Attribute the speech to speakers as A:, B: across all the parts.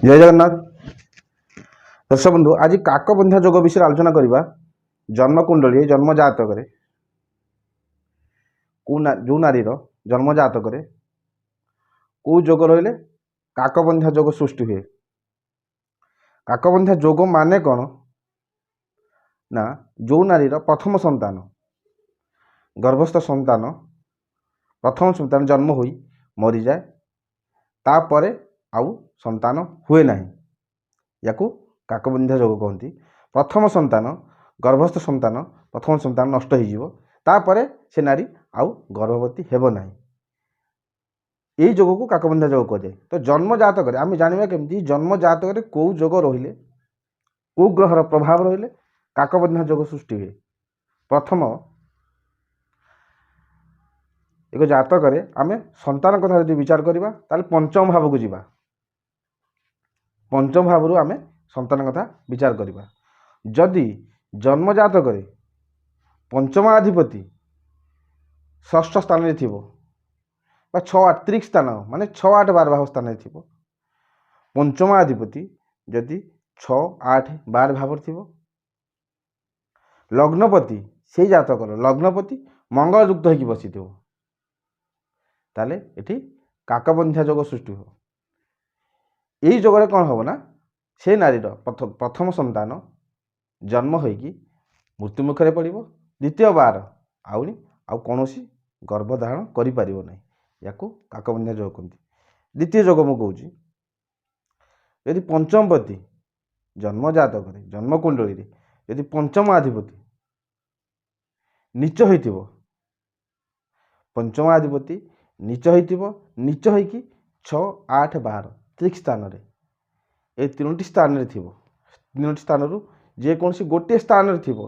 A: ଜୟ ଜଗନ୍ନାଥ ଦର୍ଶକ ବନ୍ଧୁ, ଆଜି କାକବନ୍ଧା ଯୋଗ ବିଷୟରେ ଆଲୋଚନା କରିବା। ଜନ୍ମକୁଣ୍ଡଳୀ, ଜନ୍ମ ଜାତକରେ କେଉଁ ଯେଉଁ ନାରୀର ଜନ୍ମ ଜାତକରେ କେଉଁ ଯୋଗ ରହିଲେ କାକବନ୍ଧା ଯୋଗ ସୃଷ୍ଟି ହୁଏ। କାକବନ୍ଧା ଯୋଗ ମାନେ କ'ଣ ନା, ଯେଉଁ ନାରୀର ପ୍ରଥମ ସନ୍ତାନ, ଗର୍ଭସ୍ଥ ସନ୍ତାନ, ପ୍ରଥମ ସନ୍ତାନ ଜନ୍ମ ହୋଇ ମରିଯାଏ, ତାପରେ ଆଉ ସନ୍ତାନ ହୁଏ ନାହିଁ, ୟାକୁ କାକବନ୍ଧା ଯୋଗ କହନ୍ତି। ପ୍ରଥମ ସନ୍ତାନ, ଗର୍ଭସ୍ଥ ସନ୍ତାନ, ପ୍ରଥମ ସନ୍ତାନ ନଷ୍ଟ ହେଇଯିବ, ତାପରେ ସେ ନାରୀ ଆଉ ଗର୍ଭବତୀ ହେବ ନାହିଁ। ଏଇ ଯୋଗକୁ କାକବନ୍ଧା ଯୋଗ କୁହାଯାଏ। ତ ଜନ୍ମ ଜାତକରେ ଆମେ ଜାଣିବା କେମିତି ଜନ୍ମ ଜାତକରେ କେଉଁ ଯୋଗ ରହିଲେ, କେଉଁ ଗ୍ରହର ପ୍ରଭାବ ରହିଲେ କାକବନ୍ଧା ଯୋଗ ସୃଷ୍ଟି ହୁଏ? ପ୍ରଥମ, ଏକ ଜାତକରେ ଆମେ ସନ୍ତାନ କଥା ଯଦି ବିଚାର କରିବା, ତାହେଲେ ପଞ୍ଚମ ଭାବକୁ ଯିବା। ପଞ୍ଚମ ଭାବରୁ ଆମେ ସନ୍ତାନ କଥା ବିଚାର କରିବା। ଯଦି ଜନ୍ମ ଜାତକରେ ପଞ୍ଚମାଧିପତି ଷଷ୍ଠ ସ୍ଥାନରେ ଥିବ ବା 6 8 ତ୍ରିକ ସ୍ଥାନ, ମାନେ 6 8 12 ଭାବ ସ୍ଥାନରେ ଥିବ, ପଞ୍ଚମାଧିପତି ଯଦି 6 8 12 ଭାବରେ ଥିବ, ଲଗ୍ନପତି, ସେଇ ଜାତକର ଲଗ୍ନପତି ମଙ୍ଗଳଯୁକ୍ତ ହେଇକି ବସିଥିବ, ତାହେଲେ ଏଠି କାକବନ୍ଧ୍ୟା ଯୋଗ ସୃଷ୍ଟି ହେବ। ଏଇ ଯୋଗରେ କ'ଣ ହେବ ନା, ସେ ନାରୀର ପ୍ରଥମ ସନ୍ତାନ ଜନ୍ମ ହୋଇକି ମୃତ୍ୟୁମୁଖରେ ପଡ଼ିବ, ଦ୍ୱିତୀୟ ବାର ଆଉ କୌଣସି ଗର୍ଭଧାରଣ କରିପାରିବ ନାହିଁ। ୟାକୁ କାକବନ୍ଧ୍ୟା ଯୋଗ କହନ୍ତି। ଦ୍ୱିତୀୟ ଯୋଗ ମୁଁ କହୁଛି, ଯଦି ପଞ୍ଚମପତି ଜନ୍ମ ଜାତକରେ, ଜନ୍ମକୁଣ୍ଡଳୀରେ ଯଦି ପଞ୍ଚମ ଅଧିପତି ନୀଚ ହୋଇଥିବ, ପଞ୍ଚମାଧିପତି ନୀଚ ହୋଇଥିବ, ନୀଚ ହୋଇକି 6 8 12 ତ୍ରିକ ସ୍ଥାନରେ, ଏ ତିନୋଟି ସ୍ଥାନରେ ଥିବ, ତିନୋଟି ସ୍ଥାନରୁ ଯେକୌଣସି ଗୋଟିଏ ସ୍ଥାନରେ ଥିବ,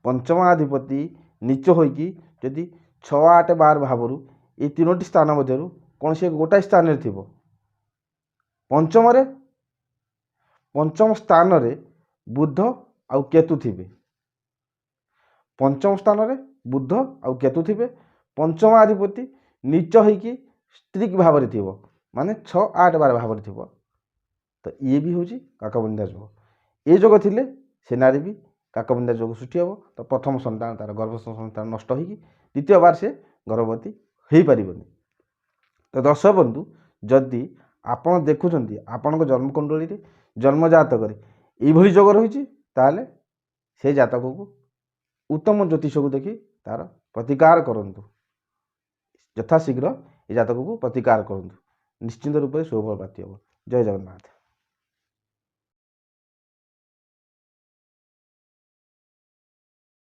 A: ପଞ୍ଚମାଧିପତି ନୀଚ ହୋଇକି ଯଦି 6 8 12 ଭାବରୁ ଏଇ ତିନୋଟି ସ୍ଥାନ ମଧ୍ୟରୁ କୌଣସି ଏକ ଗୋଟାଏ ସ୍ଥାନରେ ଥିବ, ପଞ୍ଚମରେ, ପଞ୍ଚମ ସ୍ଥାନରେ ବୁଧ ଆଉ କେତୁ ଥିବେ, ପଞ୍ଚମ ସ୍ଥାନରେ ବୁଧ ଆଉ କେତୁ ଥିବେ, ପଞ୍ଚମାଧିପତି ନୀଚ ହୋଇକି ସ୍ତ୍ରୀକ ଭାବରେ ଥିବ, ମାନେ 6 8 12 ଭାବରେ ଥିବ, ତ ଇଏ ବି ହେଉଛି କାକବନ୍ଧା ଯୋଗ। ଏ ଯୋଗ ଥିଲେ ସେ ନାରୀ ବି କାକବନ୍ଧା ଯୋଗ ସୃଷ୍ଟି ହେବ। ତ ପ୍ରଥମ ସନ୍ତାନ, ତାର ଗର୍ଭସ୍ଥ ସନ୍ତାନ ନଷ୍ଟ ହୋଇକି ଦ୍ୱିତୀୟ ବାର ସେ ଗର୍ଭବତୀ ହେଇପାରିବନି। ତ ଦର୍ଶକ ବନ୍ଧୁ, ଯଦି ଆପଣ ଦେଖୁଛନ୍ତି ଆପଣଙ୍କ ଜନ୍ମକୁଣ୍ଡଳୀରେ, ଜନ୍ମ ଜାତକରେ ଏଇଭଳି ଯୋଗ ରହିଛି, ତାହେଲେ ସେ ଜାତକକୁ ଉତ୍ତମ ଜ୍ୟୋତିଷକୁ ଦେଖି ତାର ପ୍ରତିକାର କରନ୍ତୁ। ଯଥାଶୀଘ୍ର ଏ ଜାତକକୁ ପ୍ରତିକାର କରନ୍ତୁ, ନିଶ୍ଚିନ୍ତ ରୂପରେ ଶୁଭଫଳ ପ୍ରାପ୍ତି ହେବ। ଜୟ ଜଗନ୍ନାଥ।